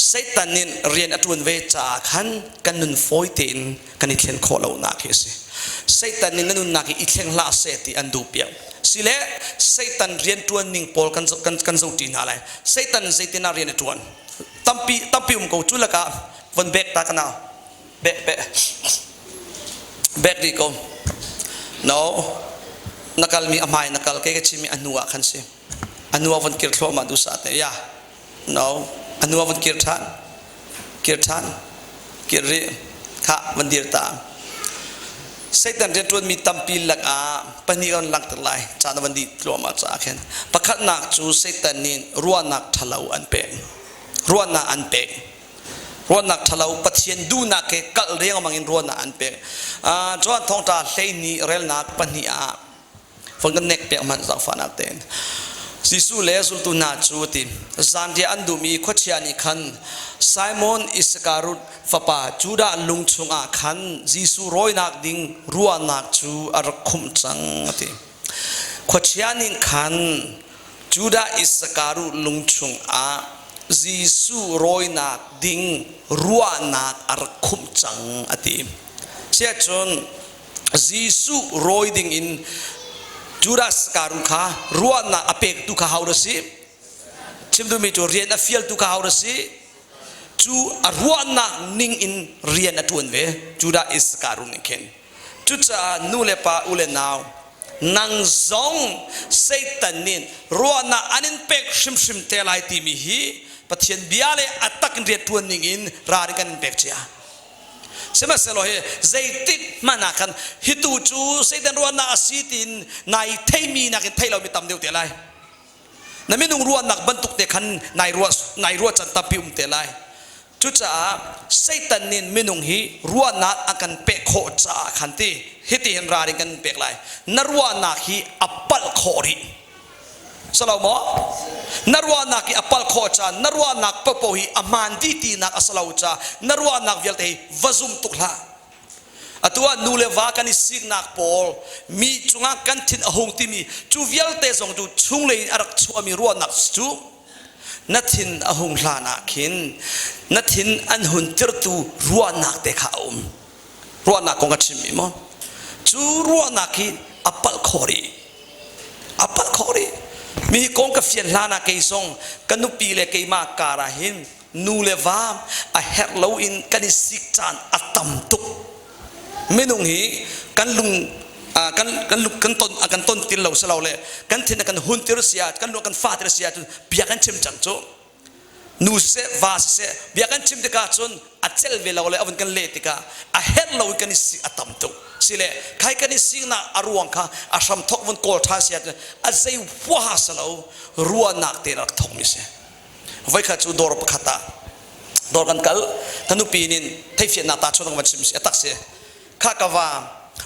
Satan nih rian a ṭuan ve caah khan kan nun fawi tein kan i thlen khawh lonak hi a si. Satan nih na nunnak hi i thleng hlah seh ti an duh piak. Sile Satan rian ṭuan ning pawl kan kan kan zohṭi hna lai. Satan zeitin ah rian a ṭuan? Tampi tampi um ko cu lakah von bek ta ka nau. Bek bek bek dih ko. No na kalmi a hmai na kal kei ka chimmi a hnu ah khan si. A hnu ah von kir thluahmah duhsah te ya. No, a hnu ah von kir ṭhan. Kir ṭhan. Kir rih. Khah, van dir ta. Satan rianṭuanmi tampi lakah pahnih kan langhter lai. Caan a van dih tluahmah caah khin. Pakhatnak cu Satan nih ruahnak ṭhalo an pek. Ruahnak an pek. Ruahnak ṭhalo Pathian duhnak he kalh riangmang in ruahnak an pek. Johan thawngṭha 12 relnak pahnih ah Von kan nek piak hmanh zaangfahnak tein. Jesuh le zultu hna cu ti zanriah an dum i khuachia nih khan Simon Iskarut fapa Judah lung chungah khan Jesuh rawinak ding ruahnak cu a rak khumh cang a ti. Khuachia nih khan Judah Iskarut lung chungah Jesuh rawinak ding ruahnak a rak khumh cang a ti. Siahcun Jesuh rawi ding in Judas karu kha ruahnak a pektu kha ho si? Chim duhmi cu rian a fialtu kha ho si? Cu a ruahnak ning in rian a ṭuan ve Judah Iskarut nih khin. Cucaah nu le pa u le nau nang zong Satan nih ruahnak an in pek hrimhrim te lai timi hi Pathian bia le a tak in rian ṭuan ning in ralrin kan in pek cia. Sihmanhsehlaw hi zeitik hmanh ah khan hitu cu Satan ruahnak a si tiin nai theimi nakin thei lomi tam deuh te lai. Na minung ruahnak bantuk te khan nai ruah nai ruah can tampi um te lai. Cucaah Satan nih minung hi ruahnak a kan pek khawh caah khan ti hiti hin ralrin kan pek lai. Na ruahnak hi a palh khawh rih. Salo maw? Na ruahnak hi a palh khawh ca na ruahnak paohpaoh hi a hmaan dih tinak a si lo ca na ruahnak vialte hi va zum tuk hlah. Atu ah nu le va kan i siknak pawl mi cungah kan thin a hung timi cu vialte zong cu chunglei in a rak chuahmi ruahnak cu na thin a hung hlan ah khin na thin an hun tirtu ruahnak te kha a um. Ruahnak kong a chimmi maw? Cu ruahnak hi a palh khawh rih. A palh khawh rih. Mi kong ka fian hlan ah kei zong ka nupi le keimah kar ah hin nu le va a herh lo in kan i sik caan a tam tuk. Minung hi kan lung kan kan kan ton kan ton til lo si lo le kan thin a kan hun tir si ah kan lung kan fa tir si ah cun bia kan chim cang cu nu siseh va siseh bia kan chim tikah cun a cel ve lo le a vun kan leh tikah a herh lo in kan i si a tam tuk sile khai kan i siknak a ruang kha a hram thok vun kawl ṭhan si ahcun a zei huaha si lo ruahnak te rak thok mi si voikhat cu dawr pakhat ah dawr kan kal ka nupi nin theifiannak ta chuan van chim si a tak si kha ka va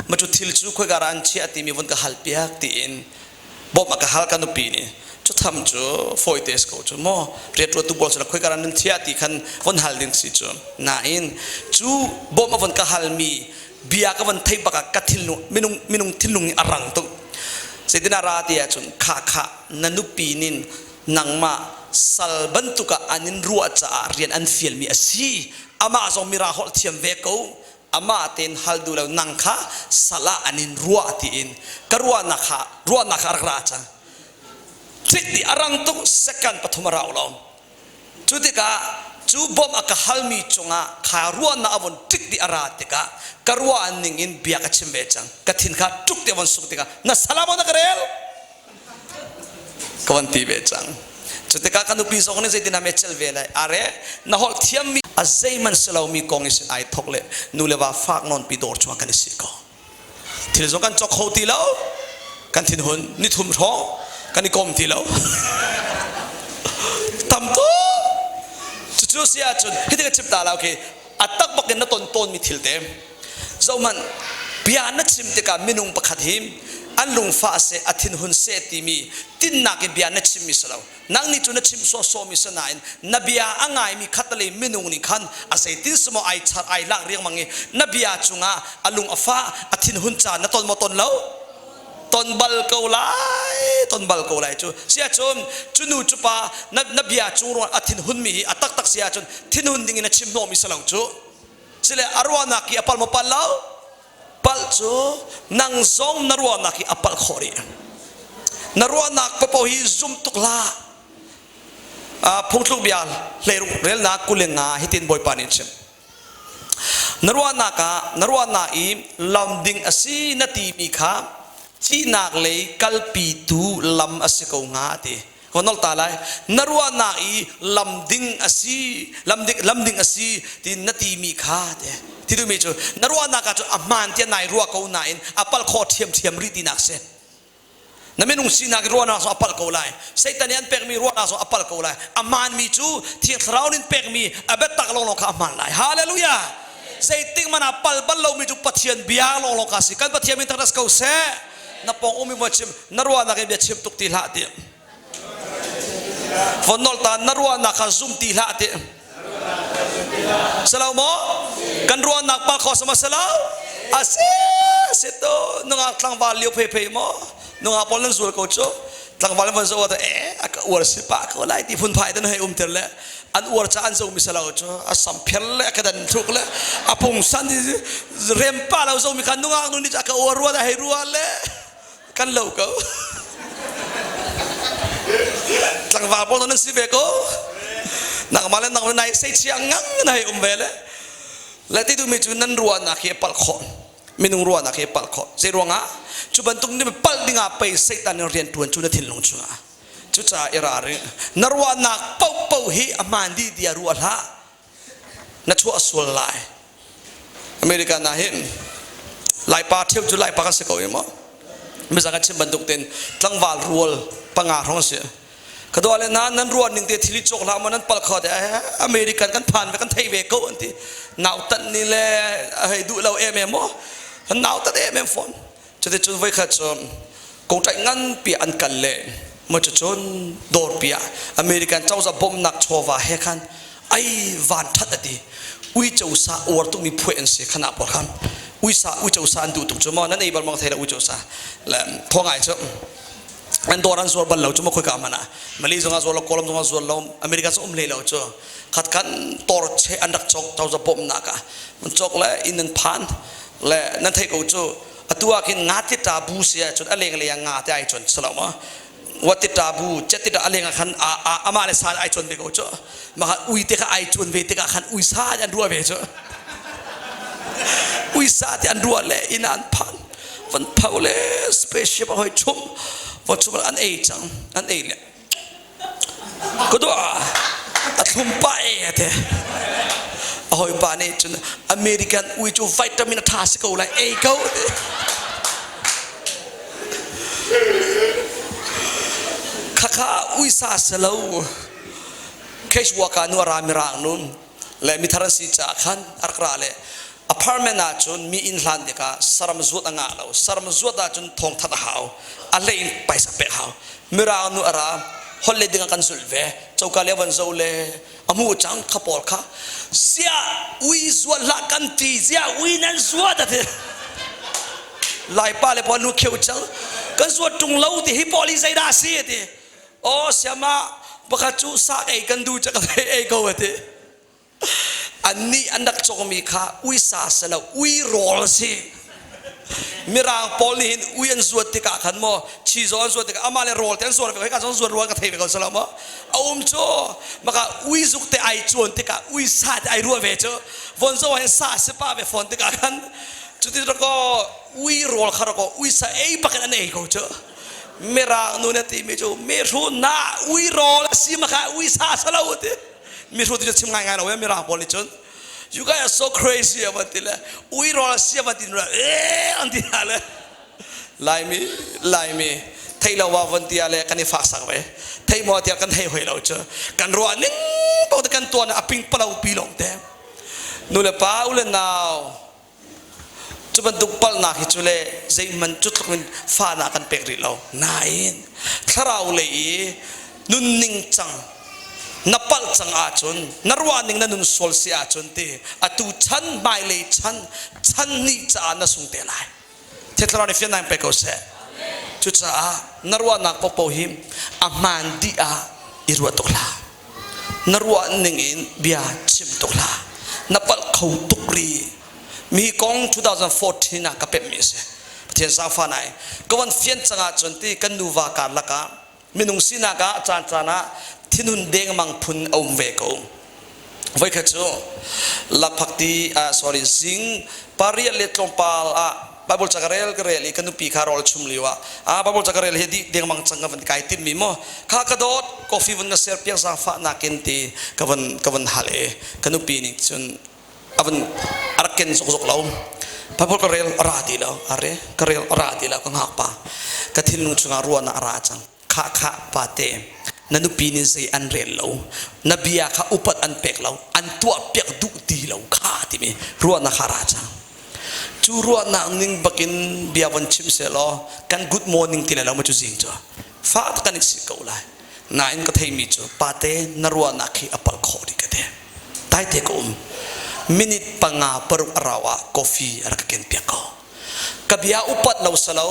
ma cu thil cu khoi gara an chiah timi vun ka hal piak tiin bawmh a ka hal ka nupi nih cu tham cu fawi te ko cu maw rianṭuantu pawl sinah khoi gara nan thiah ti khan von hal ding si cu nain cu bawmh a von ka halmi bia ka von theih bak ah ka thinlung minung minung thinlung nih a rang tuk zeitin a ra ti ahcun kha kha na nupi nin nangmah sal bantuk ah an in ruah caah rian an fialmi a si amah zong mira holh thiam ve ko amah tein hal duh lo nang kha sal ah an in ruah tiin ka ruahnak kha ruahnak kha a rak ra cang tlik dih a rang tuk second pathum a rau lo cu tikah cu bawmh a ka halmi cungah kha ruahnak a von tik dih a ra tikah ka ruah ning in bia ka chim ve cang ka thin kha tuk te von suk tikah na salam na ka rel Ka van ti ve cang. Cu tikah ka nupi zong nih zeitin dah cel ve lai? Are, na holh thiammi a zeihmanh si lomi kong i sin ai thok le nu le va fak nawn pi dawr chungah kan i si ko. Thil zong kan cawk kho ti lo. Kan thinhun nithum hrawng kan i kom ti lo. Tam tuk. Cucu si ahcun hitin ka chim ta la okay. A tak bak in na ton tawnmi thil te. Zohhmanh, bia na chim tikah minung pakhat hi an lungfah seh, a thinhun seh timi tinnak in bia na chimmi si lo. Nang nih cu na chim sawhsawhmi si nain na bia a ngaimi khatalei minung nih khan a zeitin si maw ai char ai lak riangmang i na bia cungah a lung a fah, a thinhun caan na ton maw ton lo? Ton bal ko lai, ton bal ko lai cu. Si ahcun cu nu cu pa na, na bia cung ruang a thinhun mi hi a taktak si ahcun thinhun ding in a chim hnawhmi si lo cu. Sile a ruahnak hi a pal maw pal lo? Palh cu nang zong na ruahnak hi a palh khawh rih. Na ruahnak paoh hi zum tuk hlah. Phungthluk bia hleiruk relnak 25 hitin Bawipa nih a chim. Na ruahnak ah na ruahnak i lam ding a si na timi kha thihnak lei kalpitu lam a si ko hnga a ti. Ka nolh ta lai. Na ruahnak i lam ding a si, lam ding, lam ding a si ti na timi kha ti. Ti duhmi cu na ruahnak ah cun a hmaan tiah nai ruah ko nain a palh khawh ṭhiamṭhiam rih tinak si. Na minung sinak i ruahnak zong a palh ko lai. Satan nih an pekmi ruahnak zong a palh ko lai. A hmaanmi cu Thiang Thlarau nih pekmi a biatak lawnglawng kha a hmaan lai. Hallelujah! Zeitik hmanh ah pal bal lomi cu Pathian bia lawnglawng kha a si. Kan Pathian min thangṭhat ko seh. Na pawng ummi maw chim, na ruahnak in bia chim tuk ti hlah ti. Von nolh ta na ruahnak kha zum ti hlah ti. Salo maw? Kan ruahnak pal kho sama salo? Asi si to nungak tlangval lio phei phei maw? Nungak pawl nan zul ko cu. Tlangval van zo ta eh a ka uar si pa ko lai ti phun phai tan hei um ter le an uar ca an zo mi salo cu a sam pher le a ka dan thluk le a pungsan rem pa lo zo mi kha nungak nu nih a ka uar rua da hei rua le kan lo ko tlangval pawl nan si ve ko nangmah le nangmah nai sei chia ngang na hei um ve le le ti duhmi cu nan ruahnak hi palh khawh minung ruahnak hi palh khawh zei ruangah cu bantuk nih palh dingah pei Satan in rian tuan cu na thinlung chungah cucaah i ralring na ruahnak paohpaoh hi a hmaan dih tiah ruah hlah na chuah sual lai American ah hin Laipa ṭheu cu Laipa kan si ko i maw mizang kan chim bantuk ten tlangval rual panga hrawng si ka dua le na nan ruan ning te thil i cawk hlah maw nan pal kho te American kan phan ve kan thei ve ko an ti nau tat ni le hei duh lo em em maw nau tat em em fawn Cuticun voikhat cu kongṭaih nganpi an kal le maw cucun dawrpi ah American cozah bawmhnak chawva he khan ai van ṭhat a ti. Uico sa uar tukmi phuai an si khan ah pawl khan uisa uico sa an duh tuk cu maw nan ei bal maw thei lo uico sa le thaw ngai cu an dawr an zuar bal lo cu maw khoika hmanh ah Malay zong ah zuar lo Kawlam zong ah zuar lo America zong um hlei lo cu khat khan tor che an rak cawk cozah bawmhnak ah an cawk le inn an phan le nan theih ko cu atu ah khin nga tita bu si ahcun a lenglei ah nga te ai chon silo ma wat tita bu chet tita a leng ah khan amah le sa ai chon ve ko cu maka ui te kha ai chon ve tikah khan ui sa an ruah ve cu ui sa te an ruah le inn an phan van phau le spaceship a hoi chum va chum an ei cang an ei le Ka dua a thlum pah e te. A hawipa nih cun American ui cu vitamin a ṭha si ko lai ei ko te. Khakha uisa si lo. Case worker nu a ra mirang nun le mithar an si caah khan a rak ra le apartment ah cun mi inn hlan tikah saram zuat a ngah lo saram zuat ahcun thawngthat a hau a hlei in paisa pek hau mirang nu a ra holh le ding ah kan zulh ve coka le van zo le a hmu cang kha pawl kha sia ui zuat hlah kan ti zia ui nan zuat a ti laipa le pawl nu kheu cang kan zuat ṭung lo ti hi pawl hi zeidah a si a ti aw siama pakhat cu sa ei kan duh ca ka ei ko a ti Annih an rak cawkmi kha uisa si lo ui rawl a si. Mirang pawl nih hin ui an zuat tikah khan maw chizaw an zuat tikah amah le rawl te an zuar ve ko hika zong zuar rual ka thei ve ko silo maw a um cu maka ui zuk te ai cuan tikah ui sa te ai ruah ve cu von zo hin sa si pa ve fawn tikah khan cuti rako ui rawl kha rako ui sa ei bakin an ei ko cu mirang nu na timi cu mehru na ui rawl a si maka ui sa salo ti mihrut cu chim ngaingai lo mirang pawl nih cun you guys are so crazy a van ti le ui rawl si a van ti le eh an ti hna le laimi laimi thei lo wa van tia le kan i fak sak ve thei maw tiah kan thei hoi lo cu kan ruah ning paoh te kan tuan a ping palo pi lawng te nu le pa u le nau Cu bantuk palhnak hi cu le zeihmanh cu tluk in fahnak kan pek rih lo. Nain thlarau lei i nunning cang na palh cang ahcun na ruahning na nun sual si ahcun ti atu chan hmailei chan chan nih caah na sung te lai. Thlarau nih fiannak in pe ko seh. Cucaah na ruahnak paohpaoh hi a hmaan dih ah i ruah tuk hlah. Na ruah ning in bia chim tuk hlah. Na palh kho tuk rih. Mi kong 2014 ah ka pemhmi a si. Pathian zaangfah nai ka van fian cang ahcun ti kan nuva karlak ah minung sinak ah caan caan ah thinhun dengmang phun a um ve ko. Voikhat cu lakphakti ah sorry zing pariat le tlawmpal ah Bible ca ka rel ka rel i ka nupi kha rawl chum lio ah ah Bible ca ka rel hi dih dengmang cang ka van kai timh mi maw kha ka dawt coffee vun ka ser piak zaangfah nakin ti ka van ka van hal i ka nupi nih cun a van a rak ken zokzok lo. Bible ka rel a ra ti lo are ka rel a ra ti lo ka ngak pa ka thinlung chungah ruahnak a ra cang. Khah khah pate na nupi nih zei an rel lo na bia kha upat an pek lo an tuah piak duh ti lo kha timi ruahnak kha ra cang. Cu ruahnak ning bakin bia von chim seh law kan good morning ti lai lo ma cu zing cu fa kan i si ko lai. Nain ka theimi cu pate na ruahnak hi a palh khawh dih ka ti. Taite ka um minute 5 6 a rau ah coffee a rak ka ken piak ko. Ka bia upat lo salo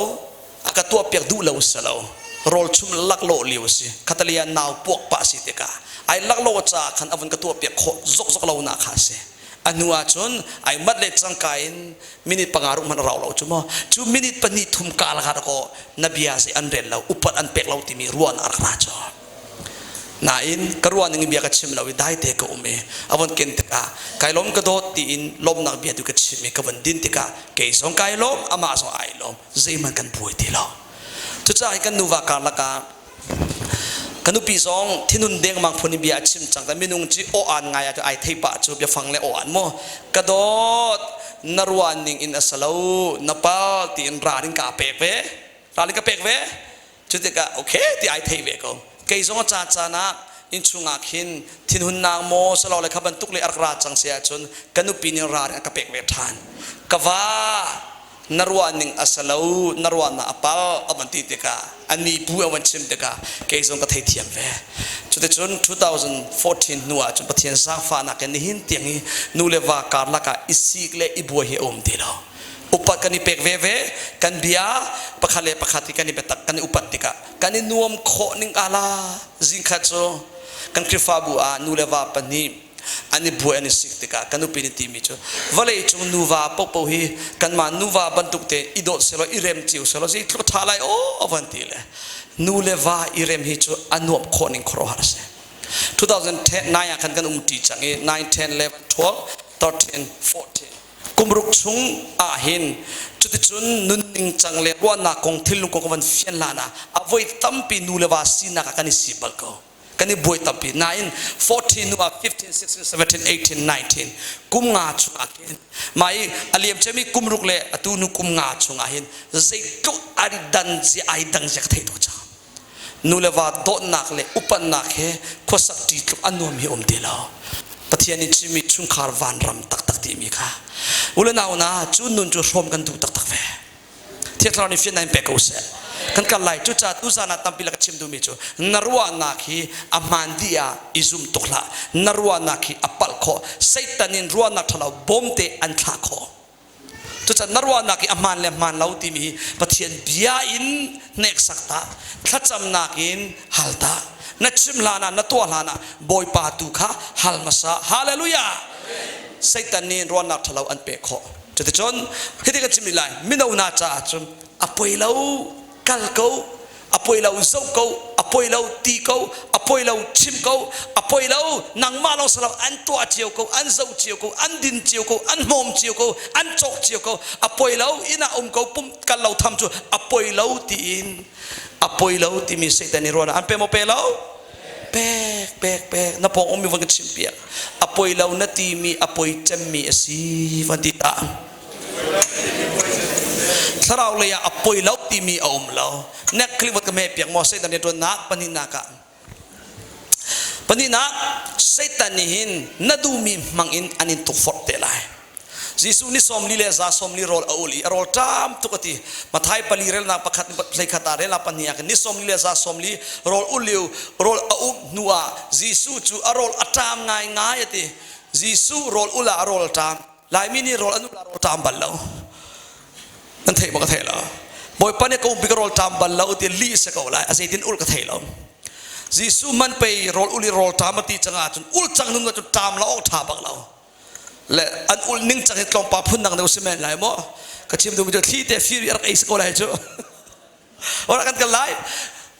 a ka tuahpiak duh lo si lo. Rawl chum laklawh lio a si. Khatali ah nau puak pah a si tikah ai laklawh caah khan a vun ka tuahpiak khawh zokzok lo nak kha a si. A hnu ah cun ai mat le cangka in minute 5 ruk hmanh a rau lo cu maw. Cu minute 2 3 ka lakah dakaw na bia zei an rel lo upat an pek lo timi ruahnak a rak ra cu. Nain ka ruah ning in bia ka chim lo i daite ka um i a von ken tikah kai lawm ka dawt tiin lawmhnak bia tu ka chim i ka von din tikah kei zong kai lawm amah zong ai lawm. Zeihmanh kan buai ti lo. Cucaah kan nuva karlak ah ka nupi zong thinun dengmang phun in bia a chim cang. Minung ci aw aan ngai ah ai thei pah cu biafang le aw aan maw ka dawt na ruah ning in a si lo na pal tiin ralrin ka pek ve ralrin ka pek ve. Cu tikah okay ti ai thei ve ko. Kei zong a caan caan ah innchung ah khin thinhunnak maw silo le kha bantuk le a rak ra cang si ahcun ka nupi nih ralrin a ka pek ve ṭhan. Ka va na ruah ning a si lo na ruahnak a pal a van ti tikah a ni bu a van chim tikah kei zong ka theithiam ve. Cuticun 2014 hnu ah cun Pathian zaangfahnak in nihin tiang hi nu le va karlak ah i sik le i buai hi a um ti lo. Upat kan i pek veve, kan bia pakhat le pakhat hi kan i biatak kan i upat tikah kan i nuam khawh ning ala. Zingkhat cu kan Khrihfabu ah nu le va pahnih an i buai an i sik tikah kan nupi nih timi cu vawlei cung nuva paohpaoh hi kanmah nuva bantuk te i dawt selaw i rem cio selaw zeitluk ṭha lai aw van ti le nu le va i rem hi cu a nuamh khawh ning khuaruahhar a si. 2009 ah khan kan um ṭi cang i 9 10 11 12 13 14 kum ruk chung ah hin cuticun nunning cang le ruahnak kong thinlung kong ka van fian hlan ah a voi tampi nu le va sinak ah kan i si bal ko. Kan i buai tampi. Nain 14 hnu ah 15 16 17 18 19 kum nga chungah khin mah i a liam ciami kum ruk le atu nu kum nga chungah hin zeitluk an dan zia ai dang zia ka theih tuk cang. Nu le va dawtnak le upatnak he khuasak ṭi tluk a nuam hi um ti lo. Pathian nih chimmi chungkhar vanram taktak timi kha u le nau na cu nun cu hrawm kan duh taktak ve. Thiang Thlarau nih fiannak in pek ko seh. Kan kal lai. Cucaah tuzan ah tampi lak ka chim duhmi cu na ruahnak hi a hmaan dih ah i zum tuk hlah. Na ruahnak hi a palh khawh. Satan in ruahnak ṭhalo bawmte an thlah khawh. Cucaah na ruahnak hi a hmaan le hmaan lo timi hi Pathian bia in hneksak ta, thlacamnak in hal ta. Na chim hlan ah, na tuah hlan ah Bawipa tu kha hal hmasa. Hallelujah! Satan nih ruahnak ṭhalo an pek khawh. Cuticun hiti kan chim lai mino hna caah cun a poi lo kal ko a poi lo zoh ko a poi lo ti ko a poi lo chim ko a poi lo nangmah lawng salo an tuah cio ko an zoh cio ko an din cio ko an hmawm cio ko an cawk cio ko a poi lo inn ah um ko pum kal lo tham cu a poi lo tiin a poi lo timi Satan nih ruahnak an pe maw pe lo? Pek pek pek. Na pawng ummi von ka chim piak. A poi lo na timi a poi cemmi a si van ti ta. Thlarau lei ah a poi lo timi a um lo. Nek klik vot ka me piak maw Satan riantuannak pahnihnak ah. Pahnihnak Satan nih hin na duhmi hmang in an in tukforh te lai. Jesuh nih 40 le 140 rawl a ul i a rawl ṭam tuk a ti. Matthai 4 relnak pakhat 11 ah relnak 2 ah khin ni 40 le 140 rawl ul lio rawl a um hnu ah Jesuh cu a rawl a ṭam ngaingai a ti. Jesuh rawl ul ah a rawl a ṭam. Laimi nih rawl an ul ah rawl ṭam bal lo. Nan theih maw ka theih lo. Bawipa nih ka umpi ka rawl ṭam bal lo ti lih si ko lai. A zeitin ul ka thei lo. Jesuh man pei rawl ul i rawl ṭam a ti cang ahcun ul cang nun cu ṭam lo awk ṭha bak lo. Le an ul ning cang hi tlawmpa phun dang deuh si men lai maw? Ka chim duhmi cu thli te fir i a rak ei si ko lai cu. Ora kan kal lai.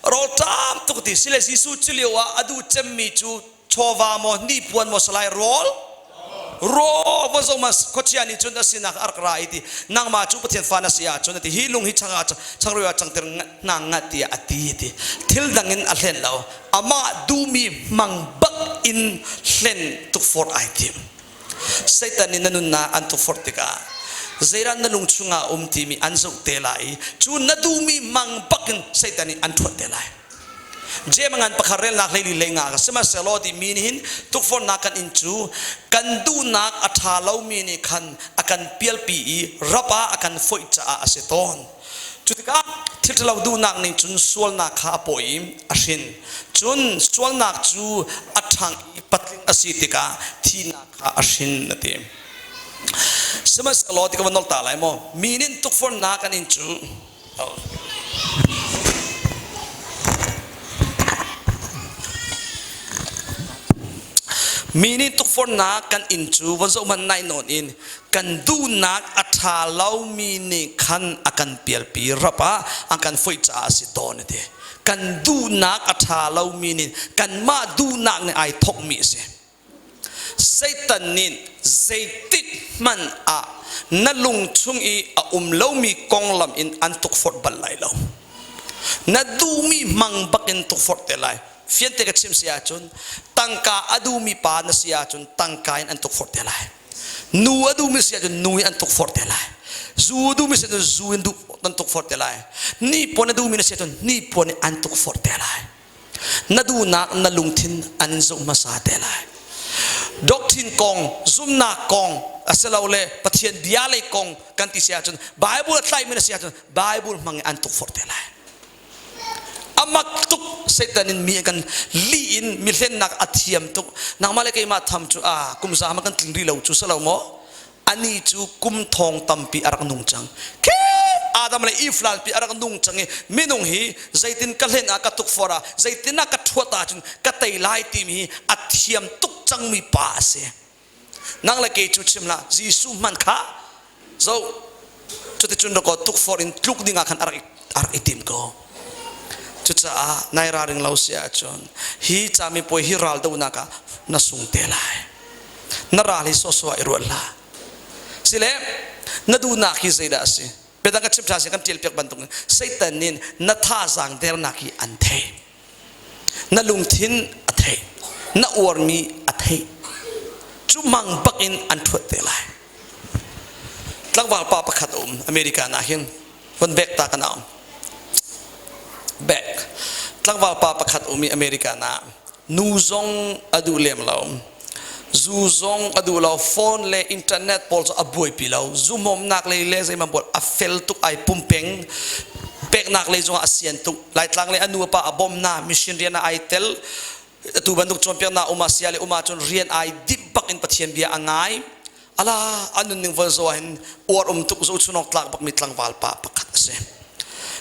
Rawl ṭam tuk ti sile Jesuh cu lio ah a duh cemmi cu chawva maw hnipuan maw salai rawl rawl va zong ma khuachia nih cun a sinak a rak ra i ti nangmah cu Pathian fa na si ahcun a ti hi lung hi chang ah changreu ah cangter hna ngat tiah a ti ti thil dang in a hlen lo amah duhmi hmang bak in hlen tukforh ai tim Satan nih na nunnak an tukforh tikah zeidah na lung chungah um timi an zoh te lai i cu na duhmi mang bakin Satan nih an ṭhuat te lai. Jeim ngan pakhat relnak hleili lei nga ka sihmanhsehlaw ti mi nih hin tukforhnak kan in cu kan duhnak a ṭha lomi nih khan a kan pialpi i rap ah a kan foih caah a si tawn. Cu tikah thil ṭhalo duhnak ning cun sualnak kha a pawi i a hrin. Cun sualnak cu a ṭhang i patling a si tikah thihnak kha a hrin a ti. Sihmanhsehlaw ti ka van nolh ta lai maw? Mi nih tukforhnak an in cu Mi nih tukforhnak kan inn cu va zoh hmanh nai nawn in kan duhnak a ṭha lomi nih khan a kan pialpi rap ah an kan foih caah a si tawn a ti. Kan duhnak a ṭha lomi nih kanmah duhnak nih ai thawkmi a si. Satan nih zeitik hmanh ah na lung chung i a um lomi konglam in an tukforh bal lai lo. Na duhmi hmang bakin tukforh te lai. Fiante ka chim si ahcun tangka a duhmi pa na si ahcun tangka in an tukforh te lai. Nu a duhmi si ahcun nu in an tukforh te lai. Zu a duhmi si ahcun zu in an tukforh te lai. Hnipuan a duhmi na si ahcun hnipuan in an tukforh te lai. Na duhnak na lungthin an zoh hmasa te lai. Doctrine kong, zumhnak kong, asilole Pathian bia lei kong kan ti si ahcun Bible a tlaimi na si ahcun Bible hmang in an tukforh te lai. Amak tuk Satan in mi kan li in mi hlennak a thiam tuk. Nangmah le keimah tham cu a kum za ma kan tling rih lo cu si lo maw? Ani cu kum thong tampi a rak nung cang. Khi Adam le Eve lalpi a rak nung cang i minung hi zeitin ka hlen ah ka tukforh ah zeitin ah ka ṭhuat ahcun ka tei lai timi hi a thiam tuk cangmi pa a si. Nang le kei cu chim hlah Jesuh hmanh kha zo cuticun dakaw tukforh in tluk ding ah khan a rak i tim ko. Cucaah nai ralring lo si ahcun hi camipuai hi raldohnak ah na sung te lai. Na ral hi sawsawh ah i ruat hlah. Sile na duhnak hi zeidah a si? Biadang ka chim ṭha sin kan ṭial piak bantuk in Satan nih na thazaang dernak hi an thei. Na lungthin a theih. Na uarmi a theih. Cu mang bak in an ṭhuat te lai. Tlangval pa pakhat a um America ah hin von bek ta kan aung. Bek. Tlangval pa pakhat um i America ah nu zong a duh lem lo. Zu zong a duh lo. Phone le internet pawl cu a buaipi lo. Zumhawmnak lei le zeimah pawl a fel tuk ai pumpeng. Peknak lei zongah a sian tuk. Laitlang le a nu a pa a bawm na mission rian ah ai tel. Atu bantuk cawnpiaknak um ah sia le um ahcun rian ai dip bak in Pathian bia a ngai. Ala a nunning von zo ah hin uar um tuk zohchunawk tlak bakmi tlangval pa pakhat a si.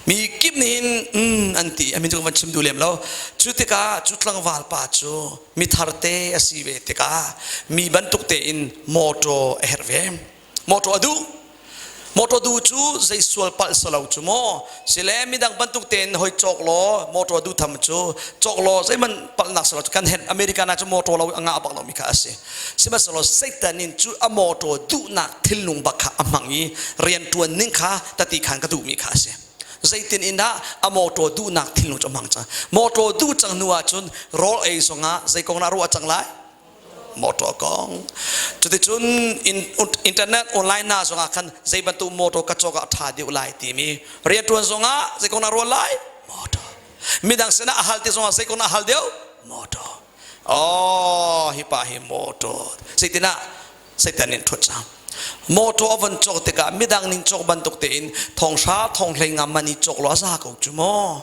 Mi kip nih hin mm, an ti. A min cu ka van chim duh lem lo. Cu tikah cu tlangval pa cu mi tharte a si ve tikah mi bantuk tein mawṭaw a herh ve. Mawṭaw a duh. Mawṭaw duh cu zei sual palh salo cu maw sile midang bantuk tein hoi cawk law mawṭaw duh tham cu cawk law zeihmanh palhnak salo cu kan hen American ah cu mawṭaw lo a ngah bak lomi kha a si. Sihmanhsehlaw Satan in cu a mawṭaw duhnak thinlung bak kha a hmang i rianṭuan ning kha tati khan ka duhmi kha a si. Zeitin in dah a mawṭaw duhnak thinlung cu a hmang cang. Mawṭaw duh cang hnu ahcun rawl ei zongah zei kong dah ruah cang lai? Motor kong. Cuticun internet online na zongah khan zei bantuk motor ka cawk ah a ṭha deuh lai timi rianṭuan zongah zei kong dah ruah lai? Motor. Midang sinah a hal ti zongah zei kong dah hal deuh? Motor. Oh, hi pa hi motor. Zeitin ah Satan nih ṭhuat cang. Motor a von cawk tikah midang ning cawk bantuk tein thonghra thonghlei ngam man i cawk lo a za ko cu maw?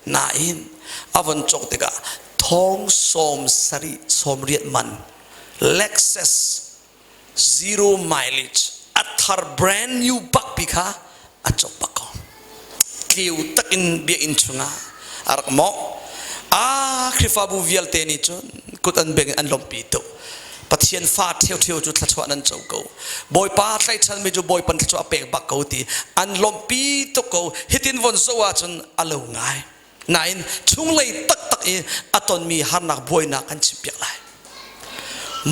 Nain a von cawk tikah thong 78 man Lexus zero mileage a thar brand new bak pi kha a cawk bak ko. Tliu takin biakinn chungah a rak mawh. A Khrihfabu vialte nih cun kut an beng in an lawmhpi tuk. Pathian fa ṭheuṭheu cu thluachuah nan co ko. Bawipa tlaihchanmi cu Bawipa thluachuah a pek bak ko ti an lawmhpi tuk ko. Hitin von zoh ahcun a lo ngai. Nain chunglei taktak i a tonmi harnak buainak kan chimpiak lai.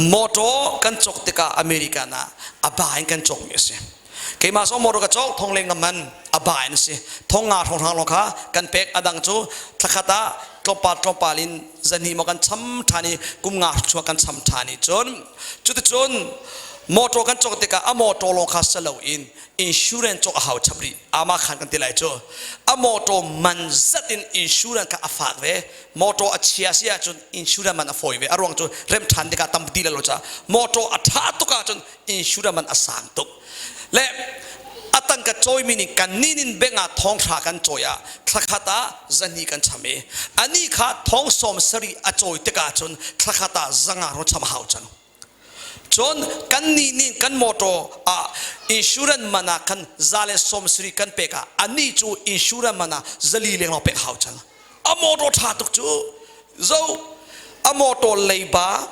Motor kan cawk tikah American ah a ba in kan cawkmi a si. Keimah zong motor ka cawk thong leng man a ba in a si. Thong nga hrawng lawng kha kan pek a dang cu thlakhat ah tlawmpal tlawmpal in zani maw kan cham ṭhan i kum nga chung kan cham ṭhan i cun cuticun motor kan cawk tikah a motor lawng kha si loin insurance cawk a hau chap rih ama khan kan ti lai cu a motor man zat in insurance kha a fak ve motor a chia si ahcun insurance man a fawi ve a ruang cu rem ṭhan tikah tam ti lo ca motor a ṭha tuk ahcun insurance man a sang tuk le a tangka cawimi nih kan nin in beng ah thong hra kan cawi ah thlakhat ah zani kan cham i ani kha thong sawm sari a cawi tikah cun thlakhat ah zanga ro cham hau cang. Cun kan nih nih kan motor ah insurance man ah khan za le sawm sarih kan pek ah anih cu insurance man ah zali leng lawng pek hau cang. A motor ṭha tuk cu zo a motor leiba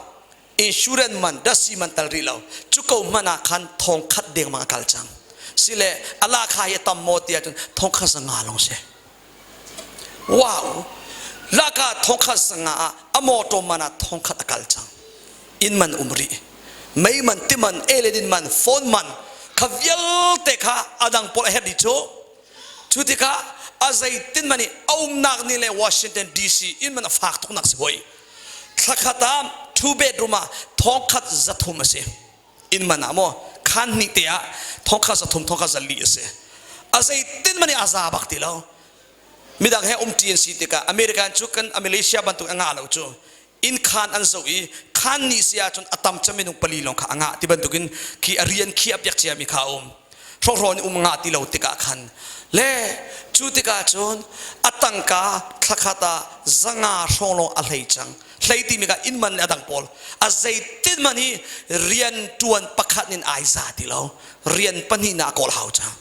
insurance man dasi man tal rih lo cu ko hmanh ah khan thong khat dengmang a kal cang. Sile a lahkhah hi a tam maw ti ahcun thong khat zanga lawng si. Wow! Lahkhah thong khat zanga ah a motor man ah thong khat a kal cang. Inn man um rih. Mei man, ti man, ei le din man, phone man, kha vialte kha a dang pawl a herh dih cu. Cu tikah a zeitin man i a umnak ni le Washington DC inn man a fak tuk nak si hoi. Thlakhat ah two bedroom ah thong khat 300 a si. Inn man ah maw khan hnih te ah thong khat 300 thong khat 400 a si. A zeitin man i a za bak ti lo. Midang he umṭi an si tikah American cu kan Malaysia bantuk a ngah lo cu. Inn khaan an zoh i khaan nih si ahcun a tam cem minung pali lawng kha a ngah ti bantukin khi a rian khi a piak ciami kha a um. Hrawkhraw in um ngah ti lo tikah khan le cu tikah cun a tangka thlakhat ah 500 hrawng lawng a hlei cang. Hlei timi kha inn man le a dang pawl a zeitin man hi rian ṭuan pakhat in ai za ti lo. Rian pahnih na a kawl hau cang.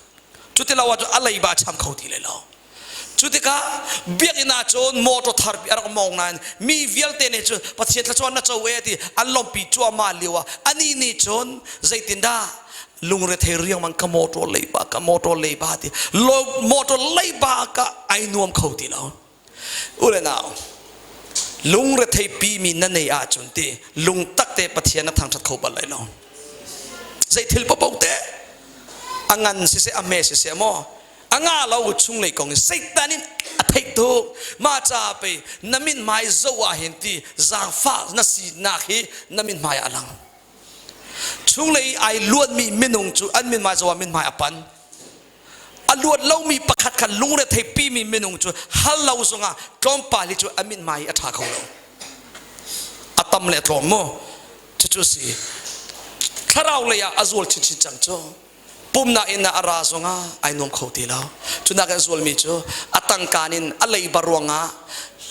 Cuti lo ahcun a leiba cham kho ti lai lo. Cu tikah biakinn ah cun motor thar a rak mawng nain mi vialte nih cun Pathian thluachuah na co e ti an lawmhpi cuahmah lio ah anih nih cun zeitindah lungrethei riangmang ka motor leiba ka motor leiba ti motor leiba ka ai nuam kho ti lo. U le nau lungrethei pi mi na nei ahcun ti lungtak te Pathian na thangṭhat kho bal lai lo. Zei thil paoh te a ngan siseh a hme siseh maw a nga lo chunglei kong in Satan in a theih tuk mah caah pei na min hmai zoh ah hin ti zaangfah na sinak hi na min hmai ah a lang chunglei ai luatmi minung cu an min hmai zoh ah min hmai a pan a luat lomi pakhat kha lungre thei pimi minung cu hal lo zongah tlawmpal hi cu a min hmai a ṭha kho lo a tam le a tlawm mu cucu si thlarau lei ah a zual chinchin cang cu pumnak inn ah a ra zongah ai nuam kho ti lo. Cunak in zualmi cu a tangkaan in a leiba ruangah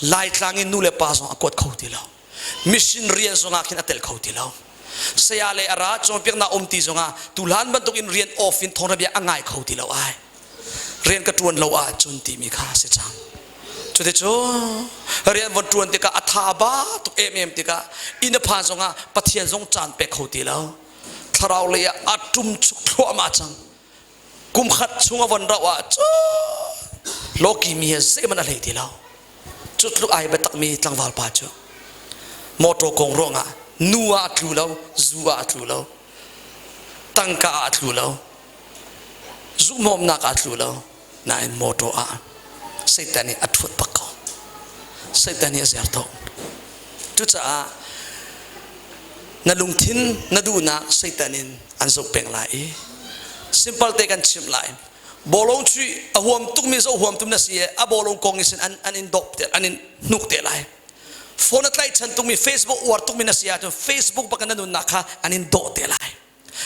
Laitlang in nu le pa zong a kuat kho ti lo. Mission rian zongah khin a tel kho ti lo. Saya le a ra cawnpiaknak um ti zongah tuhlan bantuk in rian off in thawngtha bia a ngai kho ti lo ai. Rian ka ṭuan lo ahcun timi kha a si cang. Cuticun rian von ṭuan tikah a tha ba tuk emem tikah inn a phan zongah Pathian zong caan pek kho ti lo. Thlarau lei ah a ṭum chuk thluahmah cang. Kum khat chung a von rauh ah cun lawki mi he zeihmanh a hlei ti lo. Cu tluk ai biatakmi tlangval pa cu motor kong ruangah nu ah a tlu lo, zu ah a tlu lo, tangka ah a tlu lo, zuhmawmnak ah a tlu lo, nain motor ah Satan nih a ṭhuat bak ko. Satan nih a zer tuk. Cucaah na lungthin na duhnak Satan in an zoh peng lai i simple te kan chimh lai. Bawlung chuih a huam tukmi zoh huam tum na si i a bawlung kong in an, an in dawp te an in hnuk te lai. Phone a tlaihchan tukmi Facebook uar tukmi na si ahcun Facebook bak in na nunnak kha an in dawh te lai.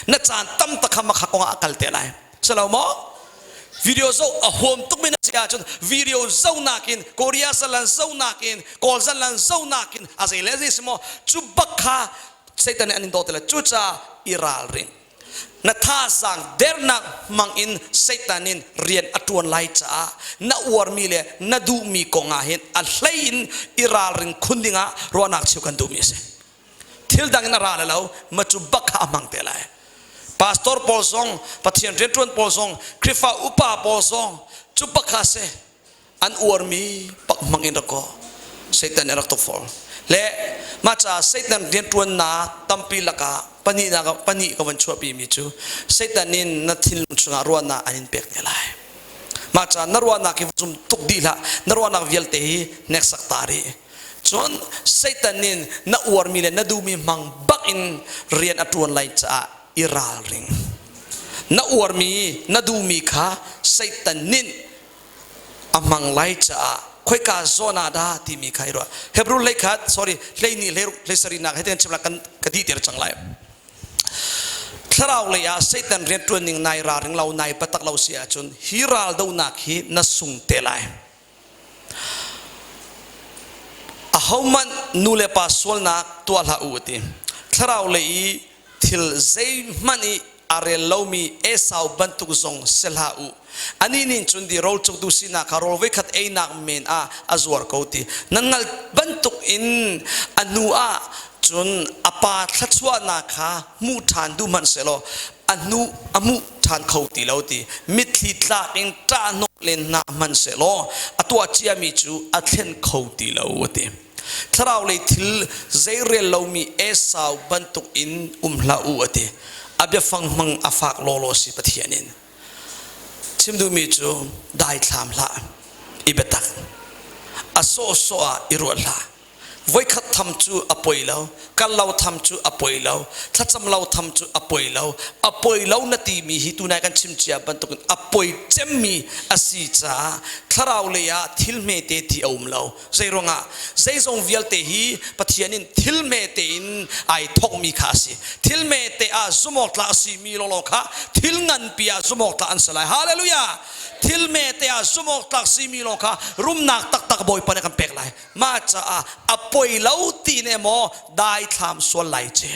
Na caan tam tak kha makha kong ah a kal te lai. Silo maw? Video zoh a huam tukmi na si ahcun video zoh nakin Korea zalan zoh nakin Kawl zalan zoh nakin a zei le zei si maw cu bak kha Satan nih an in daw te lai. Cucaah i ralring. Na thazaang dernak hmang in Satan in rian a ṭuan lai caah na uarmi le na duhmi kong ah hin a hlei in i ralring khun dingah ruahnak cheu kan duhmi a si. Thil dang in a ra lo, ma cu bak kha a hmang te lai. Pastor pawl zong, Pathian rianṭuan pawl zong, Khrihfa upa pawl zong cu bak kha a si. An uarmi pak hmang in rak kaw Satan nih a rak tukforh. Le mah caah Satan rianṭuannak tampi lakah pahnihnak pahnih ka van chuahpi mi cu Satan nih na thinlung chungah ruahnak an in pek te lai. Mah caah na ruahnak hi zum tuk dih hlah. Na ruahnak vialte hi hneksak ta rih. Cun Satan nih na uarmi le na duhmi hmang bak in rian a ṭuan lai caah i ralring. Na uarmi, na duhmi kha Satan nih a hmang lai caah khoika zawn ah dah timi kha i ruah. Hebrew hleikhat, sorry, 12 17 nak he chim kan ka dih ter cang lai. Thlarau lei ah Satan rianṭuan ning nai ralring lo, nai patak lo si ahcun hi ral donak hi na sung te lai. Ahohmanh nu le pa sualnak tuah hlah u ti. Thlarau lei i thil zeihmanh i a rel lomi Esau bantuk zong si hlah u. Anih nih cun di rawl cuktu sinak kha rawl voikhat einak men ah a zuar ko ti. Nan hngalh bantuk in a hnu ah cun a pa thluachuahnak kha hmuh ṭhan duh hmanh sehlaw a hnu a hmuh ṭhan kho ti lo ti. Mitthli tlak in ṭahhnawh len hna hmanh sehlaw a tuah ciami cu a thlen kho ti lo a ti. Thlarau lei thil zeirel lomi Esau bantuk in um hlah u a ti. A biafang hmang a fak lawlaw si Pathian in. Chim duhmi cu daithlam hlah, i biatak. A sawhsawh ah i ruat hlah. Voikhat tham cu a poi lo, kal lo tham cu a poi lo, thlacam lo tham cu a poi lo. A poi lo na timi hi tunai kan chim cia bantukin a poi cemmi a si caah thlarau lei ah thil hmete ti a um lo. Zeiruangah zeizong vialte hi Pathian in thil hmete in ai thawkmi kha a si. Thil hmete ah zumawk tlak a simi lawnglawng kha thil nganpi ah zumawk tlak an si lai. Hallelujah! Thil hmete ah zumawk tlak simi lawng kha rumnak taktak Bawipa nih a kan pek lai. Mah caah a poi lo ti ne maw daithlam sual lai ce.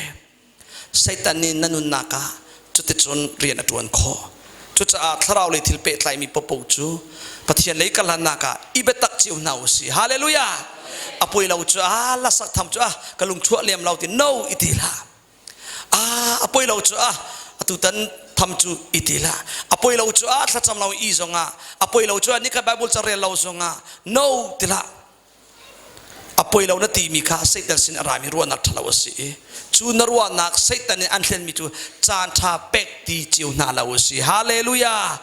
Satan nih na nunnak ah cuticun rian a ṭuan khawh. Cucaah thlarau lei thil pehtlaimi paohpaoh cu Pathian lei kal hlannak ah i biatak cio hna u sih. Hallelujah! A poi lo cu ah lasak tham cu ah ka lungchuah lem lo ti no i ti hlah. Ah a poi lo cu ah atutan tham cu i ti hlah. A poi lo cu ah thlacam lo i zong ah a poi lo cu ah nikhat Bible ca rel lo zong ah no ti hlah. A poi lo na timi kha Satan sin a rami ruahnak ṭhalo a si i cu na ruahnak Satan nih an hlenmi cu caan ṭha pek ti cio hna lo a si. Hallelujah!